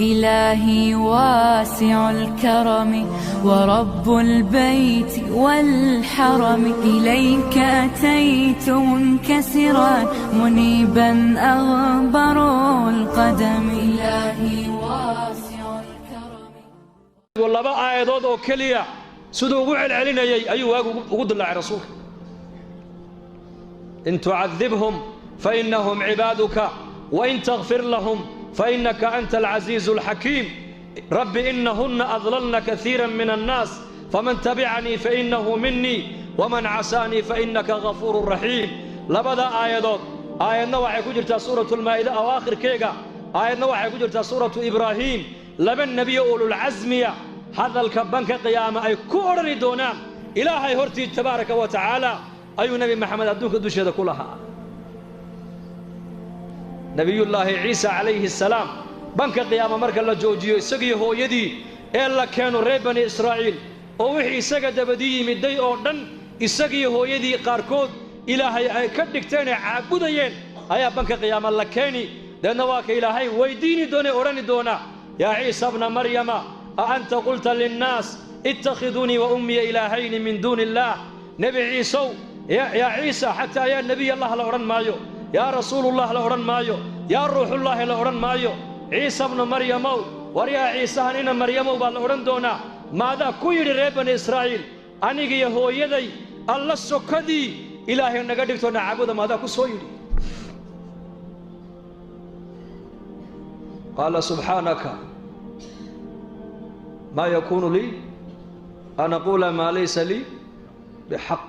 إلهي واسع الكرم ورب البيت والحرم، إليك أتيت منكسرا منيبا أغبر القدم. إلهي واسع الكرم. Laba aayadood oo keliya siduu ugu celcelinayay ayuu waagu ugu dilaacay rasuulka: in tucadibhum fainahum cibaaduka wain takfir lahum fainaka anta alcasiizu alxakiim. Rabbi inahunna adlalna kaiira min annaas, faman tabicanii fainahu minii waman casaanii fainaka gafuuru raxiim. Labada aayadood, aayadna waxay ku jirtaa suuratu lmaa'ida awaakhirkeega, aayadna waxay ku jirtaa suuratu Ibraahiim. Laba nebiyo ululcasmiya hadalka banka qiyaama ay ku odhani doonaan Ilaahay hortii tabaaraka wa tacaala ayuu Nebi Maxamed adduunka dusheeda ku lahaa. Nebiyullaahi Ciisa calayhi asalaam banka qiyaama marka la joojiyo isagii hooyadii ee la keeno reer Bani Israa'iil oo wixii isaga dabadii yimiday oo dhan, isagii hooyadii qaarkood Ilaahay ay ka dhigteenee caabudayeen ayaa banka qiyaama la keeni. Deedna waa ka Ilaahay weydiini doonee odhani doona: yaa Ciisa bna Maryama, a anta qulta linnaas ittakhiduunii wa ummiya ilaahayni min duuni illaah? Nebi Ciisow, yaa Ciisa, xataa yaa nebiy Allah la odhan maayo, yaa rasuulullah la odhan maayo, yaa ruuxullaahi la odhan maayo. Ciisa bnu Maryamow, war yaa Ciisahan ina Maryamow baa la odhan doonaa, maadaa ku yidhi reer Bani Israa'iil anigiyo hooyaday Alla sokadii Ilaahay naga dhigto nacaabuda? Maadaa ku soo yidhi? Qaala subxaanaka, maa yakuunu lii an aquula maa laysa lii bixaq,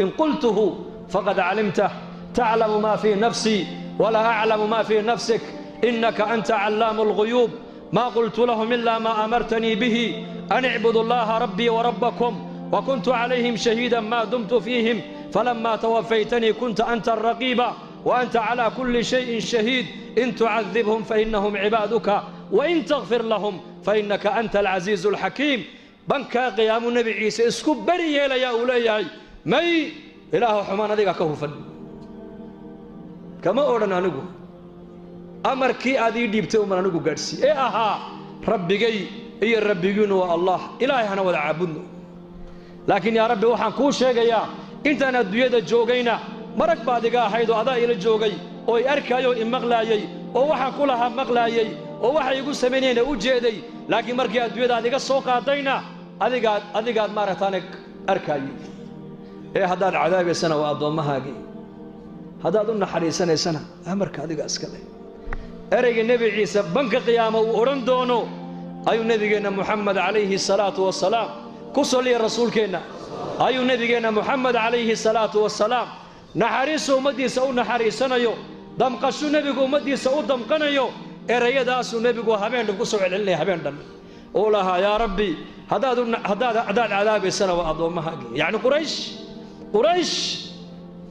in qultuhu faqad calimtah, taclamu ma fii nafsii walaa aclamu ma fii nafsik, inaka anta callaamu alghuyuub. Ma qultu lahum ila ma amartanii bihi an icbudu allaha rabbii warabbakum, wakuntu calayhim shahiida ma dumtu fiihim, falama tawafaytanii kunta anta alraqiiba waanta calaa kulli shayin shahiid. In tucadibhum fainahum cibaaduka wain takfir lahum fainaka anta alcasiizu alxakiim. Bankaa qiyaamuu Nebi Ciise isku beri yeelayaa, uu leeyahay: may, Ilaahu, xumaan adigaa ka hufan, kama odhan anigu, amarkii aad ii dhiibtay uman anigu gaadhsii ee ahaa Rabbigay iyo Rabbigiinnu waa Allah, Ilaahay hana wada caabudno. Laakiin yaa Rabbi, waxaan kuu sheegayaa intaan adduunyada joogayna marag baad iga ahayd oo adaa ila joogay oo i arkaayoo i maqlaayey oo waxaan ku lahaa maqlaayey oo waxay igu samaynayna u jeeday. Laakiin markii adduunyada aad iga soo qaadayna adigaad maaragtaane arkaayey. Ee haddaad cadaabaysana waa addoommahaagii, haddaad u naxariisanaysana amarka adiga iska leh. Ereyga Nebi Ciise banka qiyaama uu odhan doono ayuu nebigeenna Muxamed calayhi salaatu wasalaam ku salliya rasuulkeenna, ayuu nebigeenna Muxamed calayhi salaatu wasalaam naxariisu ummaddiisa u naxariisanayo, damqashu nebigu ummaddiisa u damqanayo, erayadaasuu nebigu habeen dhan ku soo celcelinaya, habeen dhan uu lahaa: yaa Rabbi, haddaad cadaabaysana waa addoommahaagii. Yacni Quraysh, Quraysh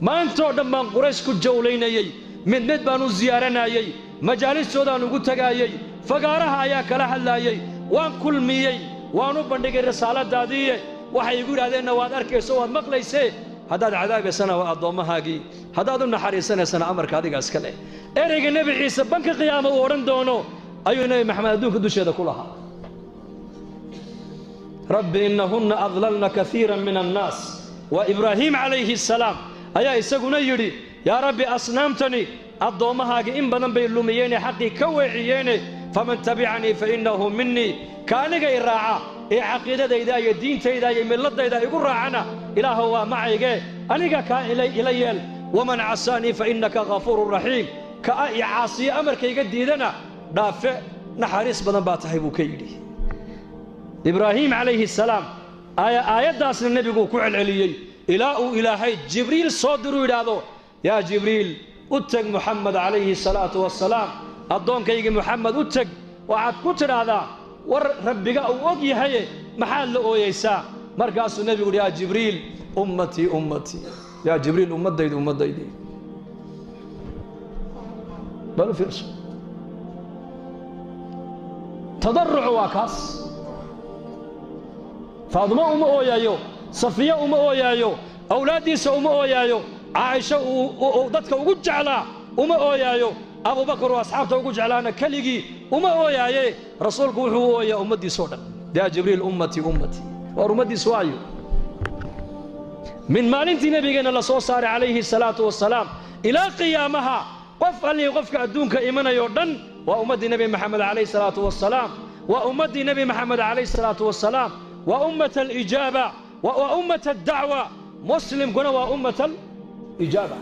maantoo dhan baan Quraysh ku jawlaynayey, mid mid baan u ziyaaranayey, majaalistoodaan ugu tagaayey, fagaaraha ayaa kala hadlaayey, waan kulmiyey, waan u bandhigay risaaladaadiiye, waxay igu yidhahdeenna waad arkayso, waad maqlaysee. Haddaad cadaabaysana waa addoommahaagii, haddaad u naxariisanaysana amarka adiga iska leh. Ereyga Nebi Ciise banka qiyaama uu odhan doono ayuu Nebi Maxamed adduunka dusheeda ku lahaa: Rabbi inahunna adlalna kaiira min annaas. Waa Ibraahiim calayhi asalaam ayaa isaguna yidhi: yaa Rabbi, asnaamtani addoommahaagii in badan bay lumiyeene, xaqii ka weeciyeene, faman tabicanii fa innahu minii, ka aniga i raaca ee caqiidadayda iyo diintayda iyo milladayda igu raacana, Ilaahow, waa macaygee, aniga kaa ila yeel, waman casaanii fa innaka ghafuurun raxiim, ka i caasiyo amarkayga diidana dhaafe naxariis badan baa tahay, buu ka yidhi Ibraahiim calayhi asalaam. Aayaddaasna nebiguu ku celceliyey ilaa uu Ilaahay Jibriil soo diruu yidhaahdo: yaa Jibriil, u teg Muxamed calayhi salaatu wasalaam, addoonkaygii Muxamed u teg, waxaad ku tidhaahdaa war Rabbiga uu og yahaye maxaad la ooyeysaa? Markaasuu nebigu uhi: yaa Jibriil, ummatii, ummatii, yaa Jibriil, ummaddaydi, ummaddaydii. Bal u fiirso, tadarucu waa kaas. Faadumo uma ooyaayo, Safiya uma ooyaayo, awlaaddiisa uma ooyaayo, Caaisho uu dadka ugu jeclaa uma ooyaayo, Abubakar oo asxaabta ugu jeclaana keligii Uma ooyaaye, rasuulku wuxuu u ooyaa ummaddiisoo dhan. Yaa Jibriil, ummatii, ummatii. Waar ummaddiis waayo? Min maalintii nebigeenna la soo saaray calayhi salaatu wasalaam ilaa qiyaamaha, qof allihii qofka adduunka imanayoo dhan waa ummaddii Nebi Maxamed calayhi salaatu wasalaam, waa ummaddii Nebi Maxamed calayhi salaatu wasalaam. Waa ummat alijaaba, waa ummat addacwa. Muslimkuna waa ummat alijaaba.